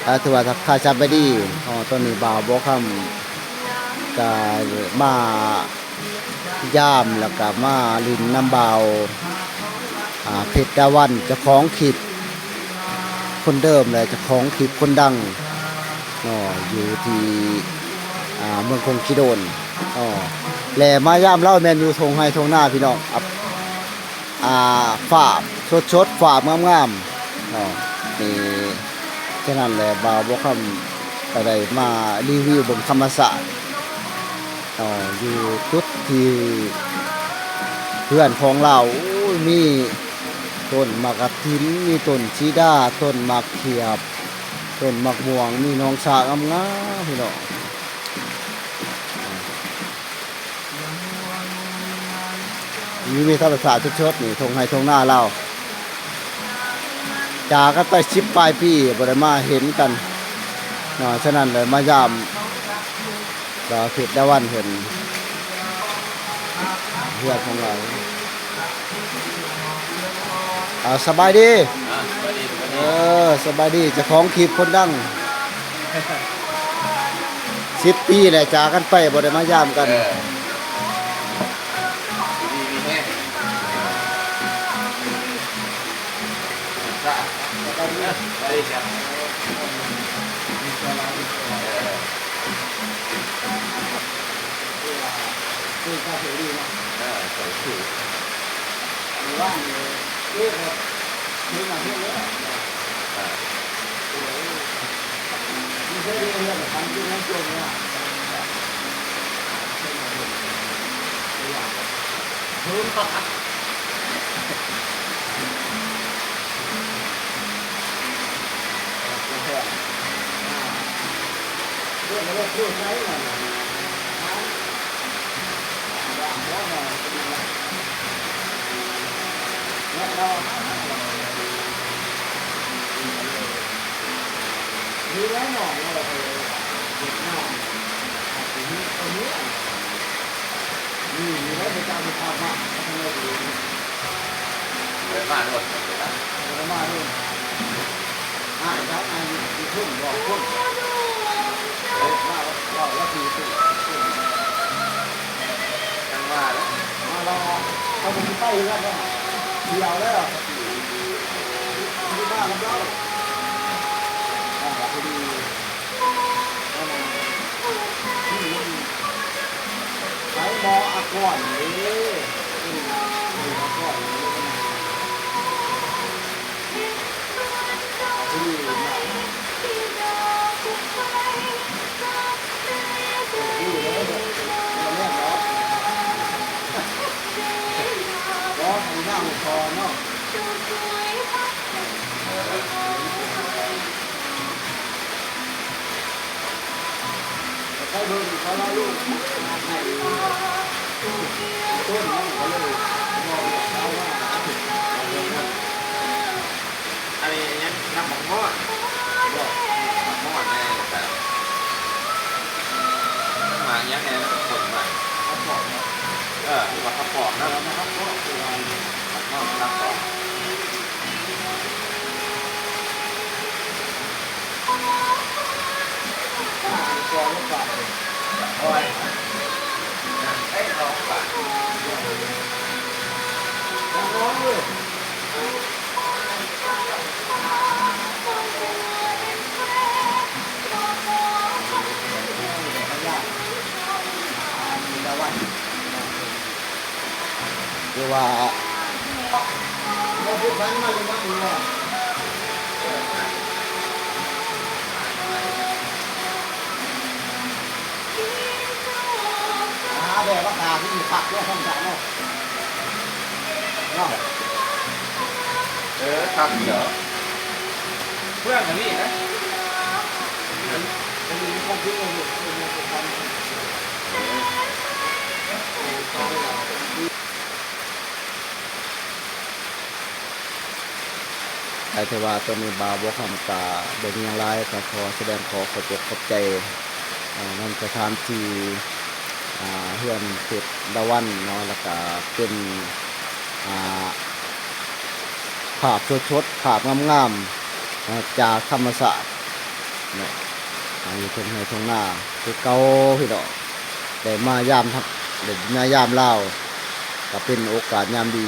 ອ່າ ຖືວ່າທັກທາຍສະບາຍດີເນາະ. ຕອນນີ້ບ່າວບົວຄຳກະມາຢາມ ແລ້ວກະມາຫຼິ້ນນຳບ່າວ ອ່າ ເພັດດາວັນ ເຈົ້າຂອງຄລິບຄົນເດີມ ແລະ ເຈົ້າຂອງຄລິບຄົນດັງເນາະ ຢູ່ທີ່ ອ່າ ເມືອງຄົງຂີ້ໂດນເນາະ ແລະ ມາຢາມລາວແມ່ນຢູ່ທົ່ງໄຮ່ທົ່ງນາພີ່ນ້ອງ. ອ່າ ຟາບສົດໆ ຟາບງາມໆເນາະ. ນີ້ ສະນັ້ນແຫຼະ ບ່າວບົວຄຳກະໄດ້ມາຣີວິວເບິ່ງທຳມະຊາດເນາະ ຢູ່ຈຸດທີ່ເຮືອນຂອງລາວ. ໂອ້ຍ ມີຕົ້ນໝາກກະຖິນ ມີຕົ້ນສີດາ ຕົ້ນໝາກຂຽບ ຕົ້ນໝາກມ່ວງ ມີໜອງສາງາມໆ ພີ່ນ້ອງ. ຢູ່ໃນທຳມະຊາດສົດໆ ນີ້ ທົ່ງໄຮ່ທົ່ງນາລາວ. ຈາກກັນໄປສິບປາຍປີ ບໍ່ໄດ້ມາເຫັນກັນເນາະ. ສະນັ້ນເລີຍມາຢາມບ່າວເພັດດາວັນເພິ່ນ ເຮືອນຂອງລາວ. ອ່າ ສະບາຍດີ. ອ່າ ສະບາຍດີ ສະບາຍດີ. ເອີ ສະບາຍດີ ເຈົ້າຂອງຄລິບຄົນດັງ. ສິບປີແລ້ວຈາກກັນໄປ ບໍ່ໄດ້ມາຢາມກັນ. ເອີ ຢູ່ດີມີແຮງ. ແຕ່ວ່າຕອນນີ້ບ່າວບົວຄຳກະບໍ່ມີຫຍັງຫຼາຍ ກະຂໍສະແດງຂໍຂອບອົກຂອບໃຈ ນຳສະຖານທີ່ ອ່າ ເຮືອນເພັດດາວັນເນາະ ແລ້ວກະເປັນ ອ່າ ພາບສົດໆ ພາບງາມ ອອກຈາກທຳມະຊາດເນາະ ຫາຢູ່ທົ່ງໄຮ່ທົ່ງນາຄືເກົ່າພີ່ນ້ອງ. ໄດ້ມາຢາມ ໄດ້ມາຢາມລາວ ກໍເປັນໂອກາດຍາມດີ